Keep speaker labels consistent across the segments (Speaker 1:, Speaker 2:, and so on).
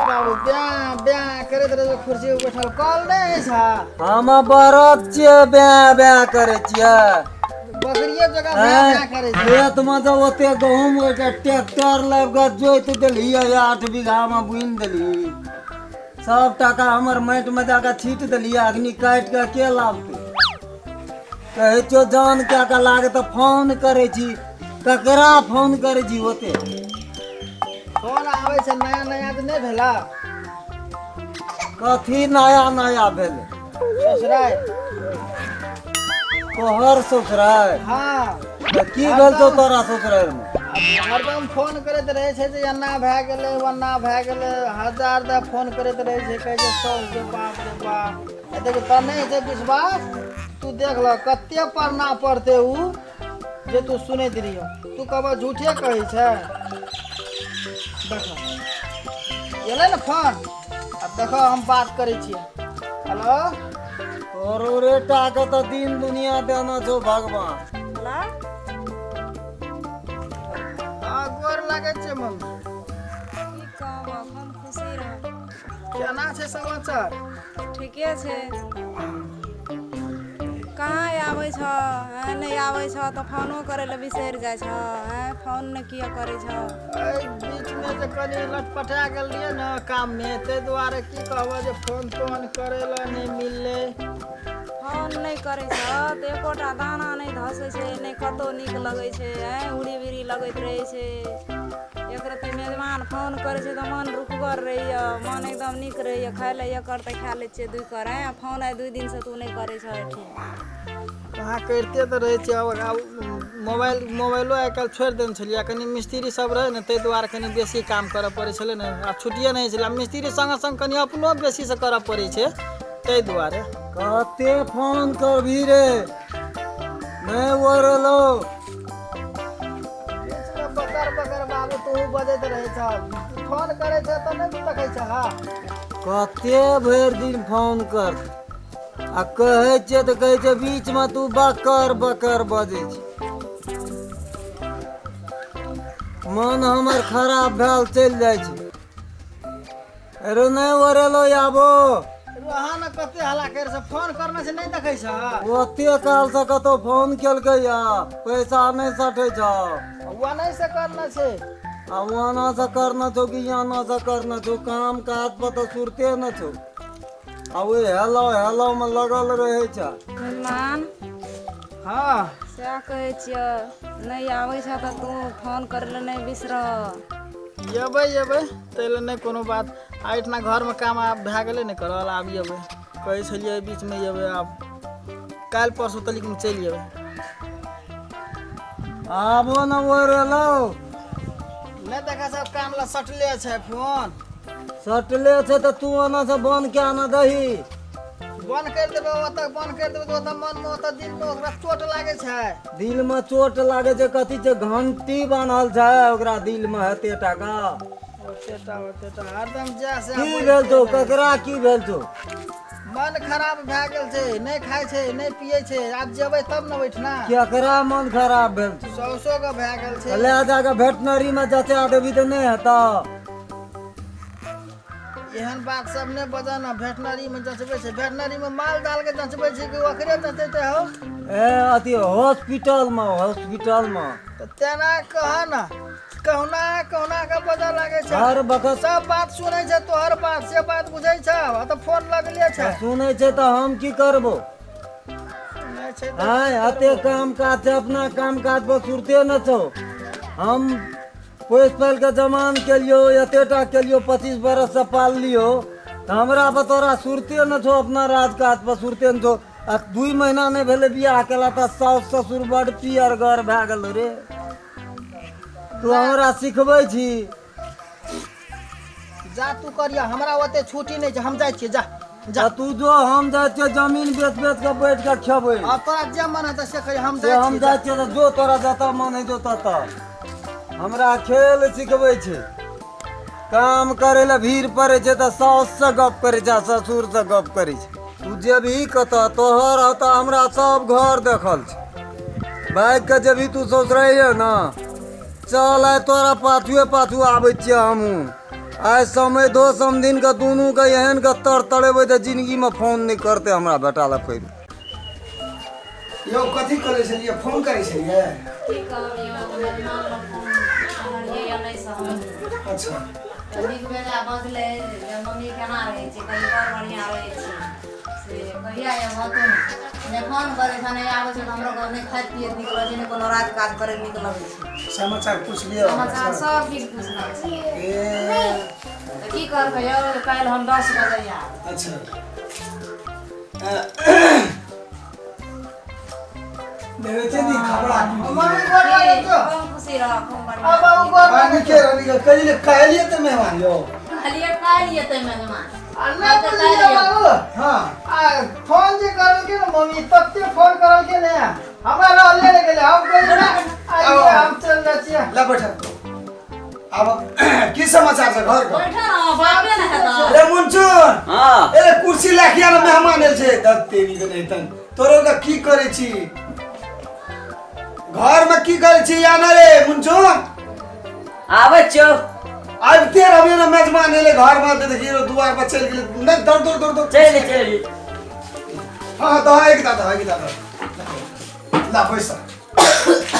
Speaker 1: बाबू ब्याह ब्याह करैत रहै कुर्सी पर बैठल कॉल नहि होइ छै।
Speaker 2: हम बरद छियै, ब्याह ब्याह करै छियै।
Speaker 1: बकरिए जकाँ ब्याह ब्याह करै छै।
Speaker 2: खेतमे जब ओते गहूम एकटा ट्रैक्टर लाबि कऽ जोति देलही, 8 बीघामे बुनि देलही, सब टाका हमर माटिमे जाकऽ छीट देलही। अग्नि काटि कऽ के लाबतै? कहै छियौ, जान कए कऽ लागत तऽ फोन करै छी। ककरा फोन करै छी ओते?
Speaker 1: फोन आबै छै, नया नया तऽ नहि भेला।
Speaker 2: कथी नया नया भेलै?
Speaker 1: ससुराल।
Speaker 2: तोहर ससुराल?
Speaker 1: हँ।
Speaker 2: तऽ की भेल छौ तोरा ससुरालमे?
Speaker 1: हरदम फोन करैत रहै छै जे एना भए गेलै, ओना भए गेलै। हजार दे फोन करैत रहै छै। कहै छै साउस जे बाप रे बाप। आ देखो तऽ नहि छै विश्वास, तू देख लह कते पढ़ना पड़तै उ जे तू सुनैत रहियो। तू कहबह झूठे कहै छै। देख, एलै ने फोन। आब देखो, हम बात करै छियै। हेलो।
Speaker 2: तोरो रे टाके तऽ दिन दुनिया देना छौ भगवान।
Speaker 3: हेलो।
Speaker 1: हँ, गोर लागै छै मम्मी।
Speaker 3: की कहब, हम खुशी रह।
Speaker 1: केना छै समाचार?
Speaker 3: ठीके छै। कहाँ आबै छह? आँय, नहि आबै छह तऽ फोनो करै लए बिसरि जाइ छह। आँय, फोन नहि किए करै छह?
Speaker 1: एहि बीचमे जे कनि लटपटा गेल रहियै ने काममे, ताहि दुआरे की कहबह जे फोन तोन करै लए नहि मिललै।
Speaker 3: फोन नहि करै छह तऽ एकोटा दाना नहि धसै छै, नहि कतहु नीक लगै छै। आँय, उड़ी बिड़ी लगैत रहै छै। एक रत्ती मेजबान फोन करै छै तऽ मन रुकगर रहैए, मन एकदम नीक रहैए। खाइ लए एक कर तऽ खा लै छियै, दुइ कर। आँय, फोन आइ 2 दिनसँ तू नहि करै छह एहिठिन।
Speaker 1: कहाँ, करिते तऽ रहै छियै। आब आब मोबाइलो आइ काल्हि छोड़ि देने छलियै। कनि मिस्त्री सब रहै ने, ताहि दुआरे कनि बेसी काम करऽ पड़ै छलै ने। आ छुट्टिए नहि होइ छलै। आ मिस्त्री सङ्गे सङ्ग कनि अपनो बेसीसँ करऽ पड़ै छै, ताहि दुआरे।
Speaker 2: कते फोन करबही रे? नहि ओरलो।
Speaker 1: बीचमे बकर बकर बाबू तू बजैत रहै छह। फोन करै छै तऽ नहि देखै छह?
Speaker 2: कते भरि दिन फोन कर आ कहै छियै तऽ कहै छै बीचमे तू बकर बकर बजै छी। मन हमर खराब भेल चलि जाइ छै। अरे, नहि ओरेलो आबो।
Speaker 1: अहाँ ने कते हल्ला करि से फोन करने छै, नहि देखै छह?
Speaker 2: ओते काल से कतौ फोन केलकै या, पैसा नहि सटै छौ।
Speaker 1: ओ नहि से करने छै।
Speaker 2: आ ओना से करना छौ कि आना से करना छौ? काम काज पर तऽ सुरते न छौ, आ ओहि हेलो हेलो मे लगल रहै छै।
Speaker 3: मेजबान।
Speaker 1: हँ।
Speaker 3: सएह कहै छियह, नहि आबै छह तऽ तू फोन करै लए नहि बिसरह।
Speaker 1: एबै एबै, ताहि लए नहि कोनो बात। आ एहिठिना घरमे काम आब भए गेलै ने करल। आब एबै, कहै छलियै एहि बीचमे एबै। आब काल्हि परसू तलिकमे चलि एबै।
Speaker 2: आबो न ओरेलो।
Speaker 1: नहि देखै सब कान लए सटले छै फोन।
Speaker 2: सटले छै तऽ तू ओना से बंद के आना दही।
Speaker 1: बंद करि देबै, ओतऽ बंद करि देबै तऽ ओतऽ मनमे, ओतऽ दिलमे ओकरा चोट लागै छै।
Speaker 2: दिल में चोट लागै छै? कथी छै, घंटी बान्हल छै ओकरा दिल में हेते टाका?
Speaker 1: ओतेटा ओतेटा हरदम जा से।
Speaker 2: की भेल छौ? ककरा की भेल छौ?
Speaker 1: मन खराब भए गेल छै। नहि खाइ छै, नहि पियै छै। आब जेबै तब ने ओहिठिना।
Speaker 2: केकरा मन खराब भेल छौ?
Speaker 1: सौसो के भए गेल छै।
Speaker 2: ले जाके वेटनरी में जचा देबी तऽ नहि हेतौ?
Speaker 1: एहन बात सब नहि बजऽ ने। वेटनरी में जँचबै छै? वेटनरी में माल जाल के जँचबै छै कि ओकरे जँचेतै हौ?
Speaker 2: ए, अथी हॉस्पिटल में, हॉस्पिटल में।
Speaker 1: तऽ तेना कह ने, कहुना कहुना के बजऽ लागै छै।
Speaker 2: हर बखत
Speaker 1: सब बात सुनै छै तोहर बात, से बात बुझै छै। आ तऽ फोन लगले छै।
Speaker 2: सुनै छै तऽ हम की करबो?
Speaker 1: सुनै छै तऽ
Speaker 2: आँय, एते काम काज छै, अपना काम काज पर सुरते न छौ। हम पोसि पालि कऽ जमान केलियौ, एते टा केलियौ, 25 बरससँ पाललियौ, तऽ हमरा पर तोरा सुरते न छौ। अपना राज काज पर सुरते न छौ। आ 2 महीना नहि भेलै बियाह केला तऽ साउस ससुर बड पियरगर भए गेलौ रे। तू हमरा सिखबै छी?
Speaker 1: जा, तू करिया, हमरा ओते छुट्टी नहि छै। हम जाइ छियै, जा जा।
Speaker 2: आ तू जो, हम जाइ छियै जमीन बेच बेच कऽ बैठ कऽ खेबै।
Speaker 1: आब तोरा जे मन हेतै से करिया, हम
Speaker 2: से
Speaker 1: जाइ
Speaker 2: हम
Speaker 1: छियै।
Speaker 2: जाइ छियै तऽ जो, तोरा जतऽ मन हेतौ ततऽ। हमरा खेल सिखबै छै? काम करै लए भीड़ पड़ै छै तऽ साउससँ गप करै छै आ ससुरसँ गप करै छै। तू जेबही कतऽ? तोहर तऽ हमरा सब घर देखल छै। भागि कऽ जेबही तू ससुराइए ने। चल आइ तोरा पाछुए पाछू आबै छियै हमहूँ। आइ समैधो समधिनके दुनूके एहन के तर तरेबै तऽ जिनगीमे फोन नहि करतै हमरा बेटा लए फेर।
Speaker 4: यौ कथी करै छलियै? फोन करै छलियै?
Speaker 3: की कहब यौ, मेहमान लग फोन करलियै या नहि सहल।
Speaker 4: अच्छा।
Speaker 3: तऽ नीक बेजा बजलै जे मम्मी केना रहै छै, कही बड़ बढ़िआँ रहै छै, से कहिया एबह तू? नहि फोन करै छै, नहि आबै छै, तऽ हमरो घर नहि खाइत पियैत नीक लगै छै, नहि कोनो राज काज करैत नीक लगै छै।
Speaker 4: समाचार पुछलियै?
Speaker 3: समाचार सब किछु पुछलक छै।
Speaker 4: ए।
Speaker 3: तऽ की कहलकै यौ, काल्हि हम 10 बजे आयब।
Speaker 4: अच्छा। देखै छै नी खबरा
Speaker 1: मम्मी गोर लागै छौ।
Speaker 3: खूब खुशी रह, खूब बढ़िआँ।
Speaker 1: आ बाबू गोर लागै छौ।
Speaker 4: निके रह निके कहिले कहलिए तऽ मेहमान यौ।
Speaker 3: कहलियै काल्हि एतै मेहमान।
Speaker 1: आ नहि बुझलियै बाबू।
Speaker 4: हाँ।
Speaker 1: आ फोन जे करलकै ने मम्मी, तते फोन करलकै ने, हमरा रहले नहि गेलै। हम कहलियै ना, आइए हम चलि जाइ छियै।
Speaker 4: ला बैठ। आब की समाचार छै घर के?
Speaker 3: बैठो न, बापे ने हेतौ।
Speaker 4: अरे मुनचुन।
Speaker 5: हाँ।
Speaker 4: ए कुर्सी लए के आयल, मेहमान आयल छै। दत तेरी के नहीं तन तोरो के की करै छी घर में, की करै छी या ना रे मुनचुन?
Speaker 5: आबै छियौ।
Speaker 4: आबिते रहबे ने, मेजबान एले घर में, तऽ देखियो दुआर पर चलि गेलै। नहि, दौड़ दौड़ दौड़ दौड़।
Speaker 5: चलि चलि।
Speaker 4: हाँ दह एक दा, एक दा ला पैसा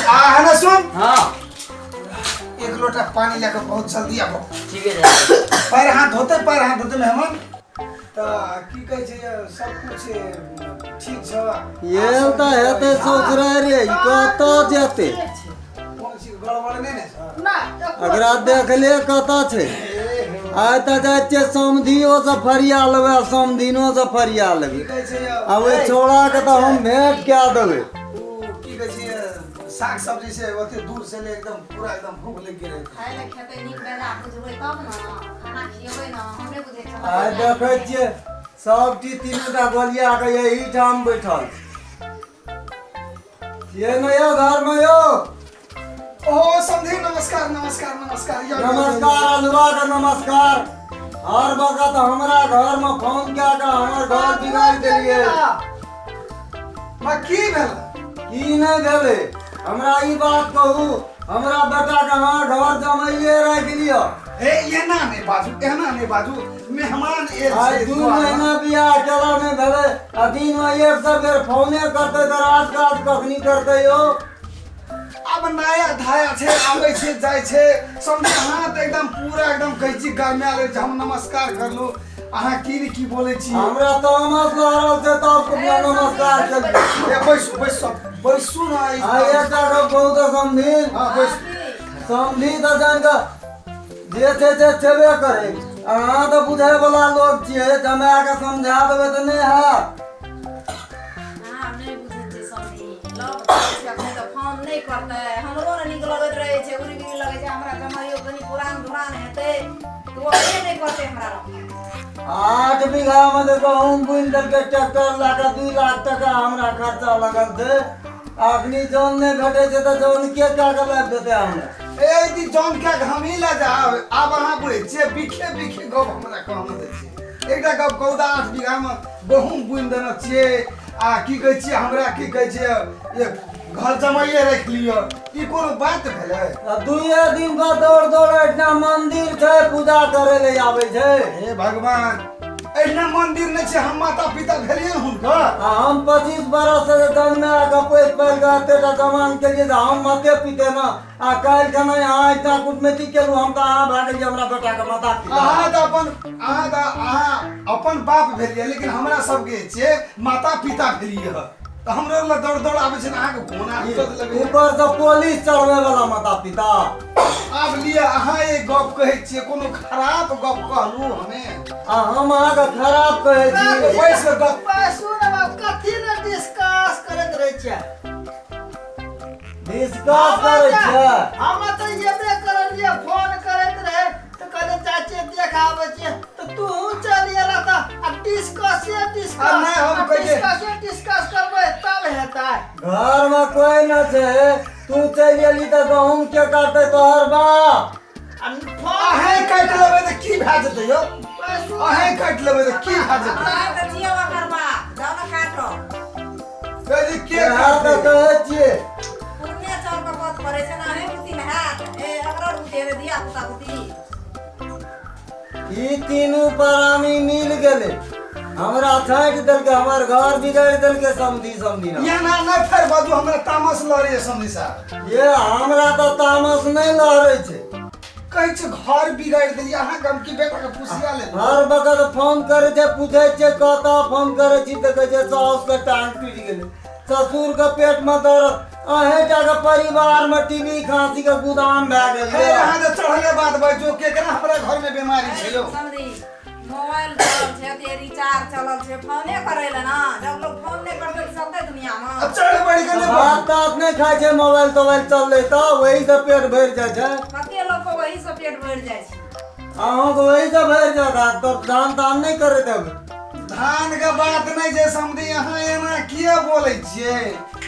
Speaker 4: आ है ना सुन।
Speaker 5: हाँ।
Speaker 4: एक लोटा पानी लेके बहुत जल्दी आबो।
Speaker 5: ठीक है।
Speaker 4: पैर हाथ धोते, पैर हाथ धोते मेहमान। तऽ की कहै छै, सब कुछ ठीक छ?
Speaker 2: एल तऽ हेतै ससुरारि रे, ई कतऽ जेतै?
Speaker 4: कोनो चीज गड़बड़ नहि ने छ?
Speaker 1: ना एको।
Speaker 2: एकरा देखले कतऽ छै? आइ तऽ जाइ छियै समधियोसँ फरिया लेबै आ समधिनोसँ फरिया
Speaker 4: की
Speaker 2: लेबै।
Speaker 4: कहै छै?
Speaker 2: आ ओहि छौड़ाके तऽ हम भेंट कए देबै।
Speaker 4: ओ की कहै छै, साग सब्जी से ओते दूर से ले एकदम पूरा एकदम भूख लागि गेलै।
Speaker 3: खाय लए खेतै, नीक बेजा बुझबै तब ने खाना खियेबै ने, हम नहि बुझै छियै।
Speaker 2: आइ देखै छियै सब चीज तीनू टा गोलिया के एही ठाम बैठल छियै ने यौ घरमे यौ?
Speaker 4: ओहो समधी, नमस्कार नमस्कार नमस्कार यौ, यौ, यौ, यौ।
Speaker 2: नमस्कार अलुआ के नमस्कार। हर वक्त हमरा घरमे फोन कए कऽ हमर घर बिगाड़ि देलियै।
Speaker 4: माँ की भेल?
Speaker 2: की नहि भेलै? हमरा ई बात कहू, हमरा बेटाके अहाँ घर जमैये राखि लिअ।
Speaker 4: हे एना नहि बाजू, एना नहि बाजू, मेहमान एल
Speaker 2: आइ
Speaker 4: छै
Speaker 2: 2
Speaker 4: दुआर पर।
Speaker 2: महीना बियाह केला नहि भेलै आ दिनमे 100 बेर फोने करतै तऽ राज काज कखनी करतै यौ?
Speaker 4: आब नया धाया छै, आबै छै जाइ छै। समझे अहाँ तऽ एकदम पूरा एकदम कहै छी गरमायल रहै छै। हम नमस्कार करलू, अहाँ की ने की बोलै छी।
Speaker 2: हमरा तामस लहरल छै तब नमस्कार केलियै।
Speaker 4: ए बैसू बैसू बैसू ने।
Speaker 2: आ एकटा गप कहू तऽ समधिन?
Speaker 4: हाँ बैसू।
Speaker 2: समधी तऽ जानि कऽ जे छै से छेबे करै, अहाँ तऽ बुझै वला लोक छियै, जमाए कऽ समझा देबै तऽ नहि हैत?
Speaker 3: अहाँ नहि बुझै छियै समधी, लग जाइ छै अखन तऽ फोन नहि करतै, हमरो ने नीक लगैत रहै छै, उड़ि बिड़ि लगै छै। हमरा जमाइयो कनि पुरान धुरान हेतै तऽ ओ अयबे नहि करतै हमरा लग।
Speaker 2: 8 बीघामे जे गहूँम बुनि देलकै ट्रैक्टर लए कऽ, 2 लाख टका हमरा खर्चा लगल छै। अखनी जन नहि भेटै छै तऽ जन के कए कऽ लाबि देतै हमरा?
Speaker 4: ए दी जौन क्या हमही लए जाब। आब अहाँ बुझै छियै, बिखे बिखे गप हमरा कहऽ दै छियै। एकटा गप कहू तऽ, 8 बीघामे गहूँम बुनि देने छियै आ की कहै छियै हमरा, की कहै छियै, ये घर जमाइए राखि लिअ, ई कोनो बात भेलै?
Speaker 2: आ दुइए दिन पर दौड़ दौड़ एहिठिना मंदिर छै पूजा करै लए आबै छै।
Speaker 4: हे भगवान, एहिना मंदिर नहि छै, हम माता पिता भेलियै ने हुनकर।
Speaker 2: आ हम 25 बरस से जन्मे कऽ पोसि पालि कऽ एतेटा जवान केलियै तऽ हम माते पिते ने, आ काल्हि खना अहाँ इतना कुटमैती केलहुँ, हम तऽ अहाँ भए गेलियै हमरा बेटाके माता पिता।
Speaker 4: अहाँ तऽ अपन अहाँ तऽ अहाँ अपन बाप भेलियै, लेकिन हमरा सबके छियै माता पिता भेलियै हँ, तऽ हमरो लग दौड़ दौड़ आबै छै ने अहाँके फोन आब लगैए।
Speaker 2: ऊपर से पुलिस चढ़बै वाला माता पिता।
Speaker 4: आब लिअ, अहाँ एक गप कहै छियै, कोनो खराब गप कहलू हमे?
Speaker 2: आ हम अहाँके खराब कहै छी?
Speaker 4: बैस कऽ गप।
Speaker 1: बैसू ने बाबू, कथी ने डिस्कस करैत रहै छियै?
Speaker 2: डिस्कस करै छियै?
Speaker 1: हम तऽ एबे करलियै, फोन करैत रहे तऽ कहलियै चाची देख आबै छियै, तऽ तू चलि एला तऽ आ डिस्कसे डिस्कस।
Speaker 4: आ नहि, हम कहै छियै-
Speaker 1: डिस्कसे डिस्कस करबै तब हेतै।
Speaker 2: घरमे कोइ न छै, तू चलि गेली तऽ गहूँम के काटतै तोहर बाप?
Speaker 1: आ फोन
Speaker 4: अहें काटि लेबै तऽ की भए जेतै यौ?
Speaker 1: बैसू।
Speaker 4: अहें काटि लेबै तऽ की भए जेतै?
Speaker 3: अहाँ तऽ छियै ओकर बाप, जाउ ने काटो।
Speaker 4: कहै छै के
Speaker 2: इएह तऽ
Speaker 4: काटतै?
Speaker 2: कहै छियै।
Speaker 3: पुरने चाउरके पत पड़ै छै ने, अहीं बुतिन हैत। तोहर बुद्धि हेतै धिया पुता बुद्धि।
Speaker 2: ई तीनू प्राणी मिल गेलै, हमरा छाँटि देलकै, हमर घर बिगाड़ि देलकै। समधी समधी ना।
Speaker 4: एना नहि फेर बाजू, हमरा तामस लहरैए समधी साहब।
Speaker 2: ये हमरा तऽ तामस नहि लहरै छै।
Speaker 4: कहै छै घर बिगाड़ि देलियै अहाँके, हम की बेटाके पुसिया लेलहुँ?
Speaker 2: हर वक्त फोन करै छै, पूछै छै कतऽ। फोन करै छी तऽ कहै छै साउसके टांग टूटि गेलै, ससुरके पेटमे दर्द। अहें टाके परिवारमे टीबी खांसीके गोदाम भए गेल।
Speaker 4: हे, अहाँ जे चढ़ले बात बाजू, केकरा हमरा घरमे बीमारी छै यौ?
Speaker 3: समधी, मोबाइल चलल छै, अते रिचार्ज चलल छै, फोने करै लए ना। जब लोग फोन नहि करतै तऽ चलतै दुनियामे?
Speaker 4: आ चढ़ बढ़ि गेलै।
Speaker 2: भात तात नहि खाइ छै, मोबाइल तोबाइल चललै तऽ वही से पेट भरि जाइ छै।
Speaker 3: कते लोकके वही से पेट भरि जाइ छै।
Speaker 2: अहूँके वही से भरि जायत तऽ धान तान नहि करैत हेबै।
Speaker 4: धान के बात नहि छै समधी, अहाँ एना किया बोलै छियै?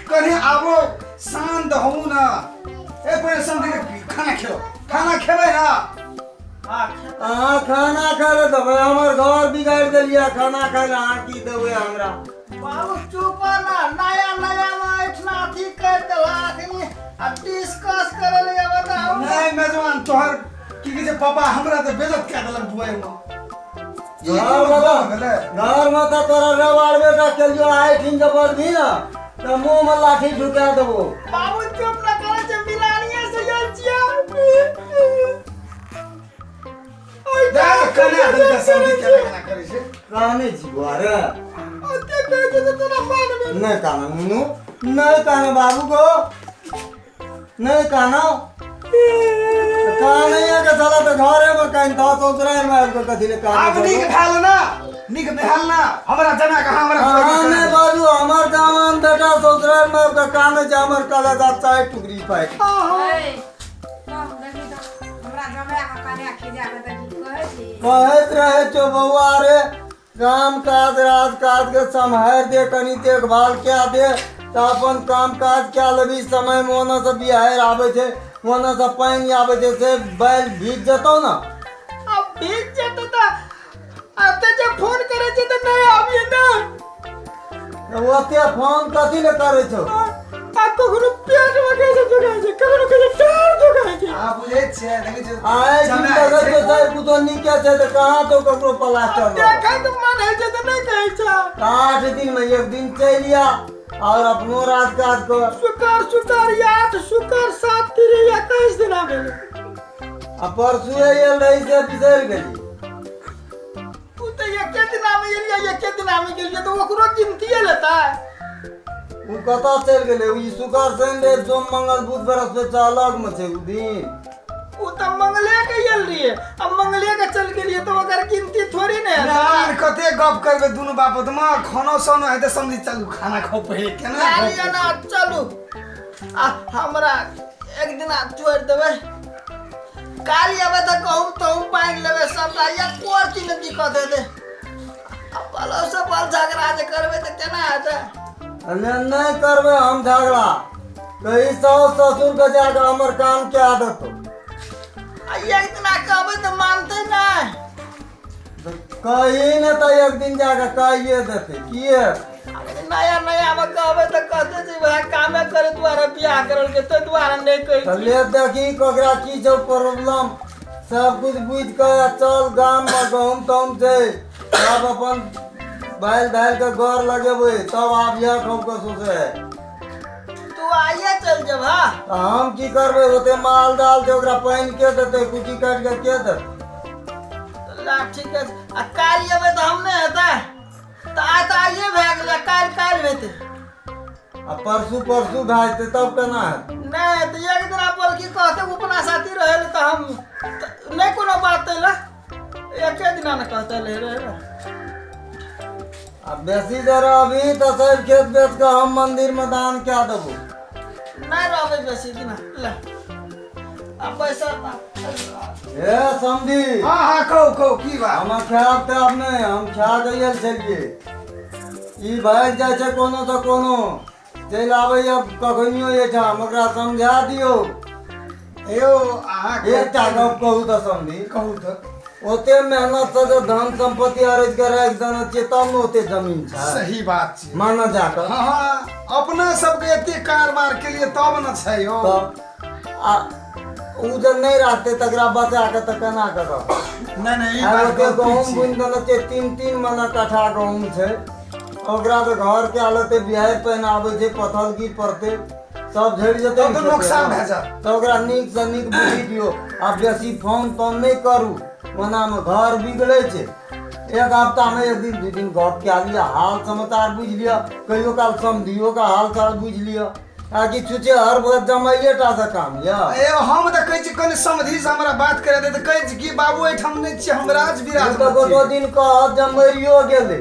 Speaker 4: कनि आबो शान्त होउ ना। ए पहिले समधी के खाना खेलो, खाना खेबै ना?
Speaker 1: हाँ, खेबै।
Speaker 2: अहाँ खाना खाय लए देबै? हमर घर बिगाड़ि देलियै, खाना खाय लए अहाँ की देबै हमरा?
Speaker 1: बाबू, चुप ना। नया नया में एहिठिना अथी कर देला अखनी आ डिस्कस करे लगे, बताउ।
Speaker 4: नहि मेजबान, तोहर की कहै छै पापा हमरा तऽ बेइज्जत कए देलक दुआरि मे। ई
Speaker 2: घर
Speaker 4: कोनो
Speaker 2: मे
Speaker 4: गप भेलै?
Speaker 2: घर मे तऽ तोरा रवाड़ बेटा केलियो, एहिठिन जे बजबही ने तऽ मुँह मे लाठी ढुका देबो।
Speaker 1: बाबू, चुप ना करे छै, मिलानिए से गेल छियै।
Speaker 4: देख, कना देलकै समधी, केना केना करै छै।
Speaker 2: कानै छी बौआ रे?
Speaker 1: ओते कहै छै तऽ तोरा मानबे।
Speaker 2: नहि काना नुनू, नहि काना बाबू गो, नहि काना। कानैया के साला तऽ घरे मे कानता, ससुराल मे आबि कऽ कथी ले कानै?
Speaker 4: आब नीक भेल ना, नीक भेल ना? हमरा जना कहाँ हमरा
Speaker 2: अहाँ नहि बाजू। हमर जवान बेटा ससुराल मे आबि कऽ कानै छै, हमर कलेजा चाय टुकड़ी पाइ।
Speaker 3: ए, कह देखी तऽ, हमरा जमाए के कने खिजा के देखी, कहै छी।
Speaker 2: कहैत रहै छौ बौआ रे, काम काज राज काज के सम्हारि दे, कनि देखभाल कए दे तऽ अपन काम काज कए लेबही। समयमे ओना से बिहाड़ि आबै छै, ओना से पानि आबै छै, से बैल भीज जेतौ ने।
Speaker 1: अब भीज जेतै तऽ एते जे फोन करे छै तऽ नहि आबिए ने?
Speaker 2: तऽ ओते फोन कथी ले करै छौ?
Speaker 1: आ कखनो पेट मे कैसे दुखाइ छै, कखनो कैसे डाँर दुखाइ छै।
Speaker 4: अहाँ बुझै छियै, देखै छियै।
Speaker 2: आइ दिन
Speaker 4: जमाए
Speaker 2: देखै
Speaker 4: छै।
Speaker 2: छौ सर कुछो नीके छै तऽ कहाँ तो ककरो प्लास्टर?
Speaker 1: देखै के मन होइ छै तऽ नहि कहै छै।
Speaker 2: 8 दिन में एक दिन चलि आ और अपनो राज काज कर।
Speaker 1: शुक्र शुक्र आठ शुक्र सात तिरी 21 दिना भेलै।
Speaker 2: आ परसुए आयल रही से बिसरि गेली।
Speaker 1: ओ तऽ एके दिनामे एलियै, एके दिनामे गेलियै, तऽ ओकरो गिनतिए लेतै?
Speaker 2: ओ कतऽ चलि गेलै? ई शुक्र शनि रवि सोम मंगल बुध बृहस्पति अलग मे छै ओ दिन।
Speaker 1: ओ तऽ मंगले के आयल रहियै आ मंगले के चलि गेलियै, तऽ ओकर गिनती थोड़ी ने हेतै?
Speaker 4: यार, कते गप करबै दुनू बाप मे? खानो सोनो हेतै समझी, चलू खाना खाउ पहिले, केना
Speaker 1: खा
Speaker 4: गप
Speaker 1: लिअ ना, चलू। आ हमरा एक दिना छोड़ि देबै, काल्हि अबै तऽ गहूम तहूम बान्हि लेबै सबटा, एको रत्ती नहि दिक्कत हेतै। आ पलोसँ पल झगड़ा जे करबै तऽ केना हेतै?
Speaker 2: नहि, नहि करबै हम झगड़ा। कही साउस ससुर के जाके हमर काम के देतौ।
Speaker 1: आ एक दिना कहबै तऽ मानतै नहि?
Speaker 2: कही ने तऽ एक दिन जाके कहिए देतै, किए?
Speaker 1: नया नया मे कहबै तऽ कहतै जे वएह कामे करे दुआरे बियाह करलकै, ताहि दुआरे नहि कहै
Speaker 2: तऽ
Speaker 1: छी।
Speaker 2: ले देखी ककरा की छौ प्रॉब्लम, सब कुछ बुझि कऽ आ चल। गाममे गहूम तहूम छै, सब अपन बैल धारि के गौर लगेबै, तब आबिह खूब के सोचे।
Speaker 1: तू आइए चल जेबह।
Speaker 2: तऽ हम की करबै? ओते माल जाल छै, ओकरा पानि के देतै, कुट्टी काटि कऽ के देतै?
Speaker 1: ला, ठीक है। आ काल्हि एबै तऽ हम नहि हेतै तऽ आइ तऽ आइए भए गेलै, काल्हि काल्हि हेतै।
Speaker 2: आ परसू परसू भए जेतै तब केना हेतै?
Speaker 1: नहि तऽ एक दिना बल्कि कहतै अपना साथी रहै लए तऽ हम तऽ नहि कोनो बात तै लए, एके दिना ने कहतै रहे रहे लए।
Speaker 2: आ बेसी देर अभी तऽ सब खेत बेच कऽ हम मंदिर मे दान कए देबो।
Speaker 1: नहि रहबै बेसी दिना ले, आ पैसा
Speaker 2: हे समधी।
Speaker 4: हाँ हाँ, कहू कहू, की बात?
Speaker 2: हम खायब तायब नहि, हम खा गेल छलियै। ई भागि जाइ छै, कोनो तऽ कोनो चलि आबैया कखनियो एहिठाम, ओकरा समझा दियौ।
Speaker 4: यौ, अहाँ
Speaker 2: एकटा गप कहू तऽ समधी?
Speaker 4: कहू तऽ।
Speaker 2: ओते मेहनत से जे धन संपत्ति अरजि के राखि देने छियै, तब ने ओते जमीन छै।
Speaker 4: सही बात छै।
Speaker 2: मानऽ जाकऽ।
Speaker 4: हाँ हाँ, अपना सबके एते कारबार के लिए तब न छै यौ।
Speaker 2: तब आ ओ जब नहि राखतै तकरा बचा कऽ तऽ केना कऽ रहतै?
Speaker 4: नहि नहि, ई
Speaker 2: आब
Speaker 4: बात
Speaker 2: ओते
Speaker 4: गलती
Speaker 2: गहूँम
Speaker 4: छियै।
Speaker 2: बुनि देने छै, 3-3 मना कट्ठा गहूँम छै। ओकरा तऽ घरके हालत बिहाड़ि पानि आबै छै, पथल गिर पड़तै, सब झड़ि जेतै
Speaker 4: तब तऽ
Speaker 2: ने।
Speaker 4: नोकसान भए जायत।
Speaker 2: तऽ ओकरा नीकसँ नीक बुद्धि दियौ आ बेसी फोन तोन नहि करू, ओनामे घर बिगड़ै छै। एक हफ्तामे एक दिन दू दिन गप कए लिअ, हाल समाचार बुझि लिअ, कहियो काल समधियोके हाल चाल बुझि लिअ। आ कि छुछे हर भर जमाइए टा से काम यऽ?
Speaker 4: ए, हम तऽ कहै छी कनि समधि से हमरा बात करा दे, तऽ कहै छी कि बाबू एहिठाम नहि छियै, हम राज बिराज
Speaker 2: तऽ गोटो दिन कहत जे मरियो गेलै।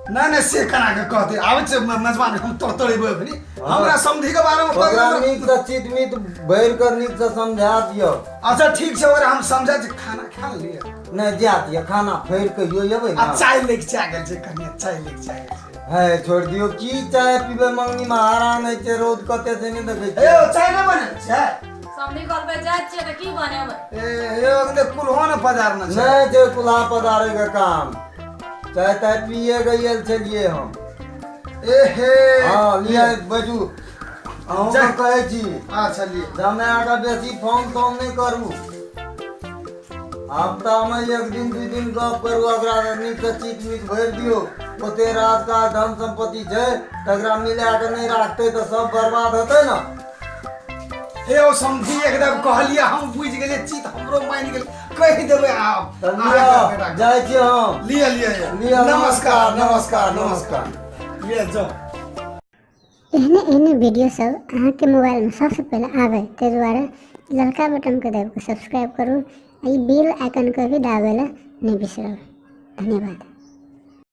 Speaker 4: नहि नहि, से केना के कहतै? आबै छै मेजबान, हम तड़तड़ेबै अखनी। हमरा समधि के बारे मे
Speaker 2: ओकरा नीक से चित मित भरि कऽ नीक से समझा दियौ।
Speaker 4: अच्छा ठीक छै, ओकरा हम समझा छी। खाना खा लिअ।
Speaker 2: नहि, जा दिअ खाना, फेर कहियो एबै
Speaker 4: आ
Speaker 2: ने।
Speaker 4: चाय लेके चाय गेल छै, कनिया चाय लेके चाय गेल छै।
Speaker 2: है, छोड़ि दियौ, की चाय पीबै? मंगनी मे हरान होइ छै, रौद कते छै, नहि देखै
Speaker 4: ए
Speaker 2: छियै?
Speaker 4: चाय नहि बनेने छै?
Speaker 3: समधी कल पे जाइ छियै तऽ की बनेबै?
Speaker 4: ए हे, अगने कुल्हो ने पजारने छै।
Speaker 2: नहि छै कुल्हा पजारै के काम, चाय ताय पिए गेल छलियै हम।
Speaker 4: ए हे।
Speaker 2: हँ, लिअ बैठू। अहूँके कहै छी।
Speaker 4: अच्छा लिअ।
Speaker 2: जमाए कऽ बेसी फोन तोन नहि करू। हफ्तामे एक दिन दू दिन गप करू, ओकरा नीकसँ चीट मीट भरि दियौ। ओते राजकाज धन सम्पत्ति छै, तकरा मिला कऽ नहि राखतै तऽ सब बर्बाद हेतै ने।
Speaker 4: हे ओ समझी, एकदम कहलियै, हम बुझि गेलियै, चित हमरो मानि गेल। कहि देबै आब
Speaker 2: तऽ
Speaker 4: अहाँके
Speaker 2: लिअ,
Speaker 4: बेटाके।
Speaker 2: जाइ छी हम।
Speaker 4: लिअ लिअ लिअ।
Speaker 2: लिअ,
Speaker 4: नमस्कार नमस्कार नमस्कार, लिअ जाउ।
Speaker 6: एहने एहने वीडियो सब अहाँके मोबाइलमे सबसँ पहिले आबै ताहि दुआरे ललका बटनके दाबि कऽ सब्सक्राइब करू आ ई बेल आइकनके भी दाबै लए नहि बिसरब। धन्यवाद।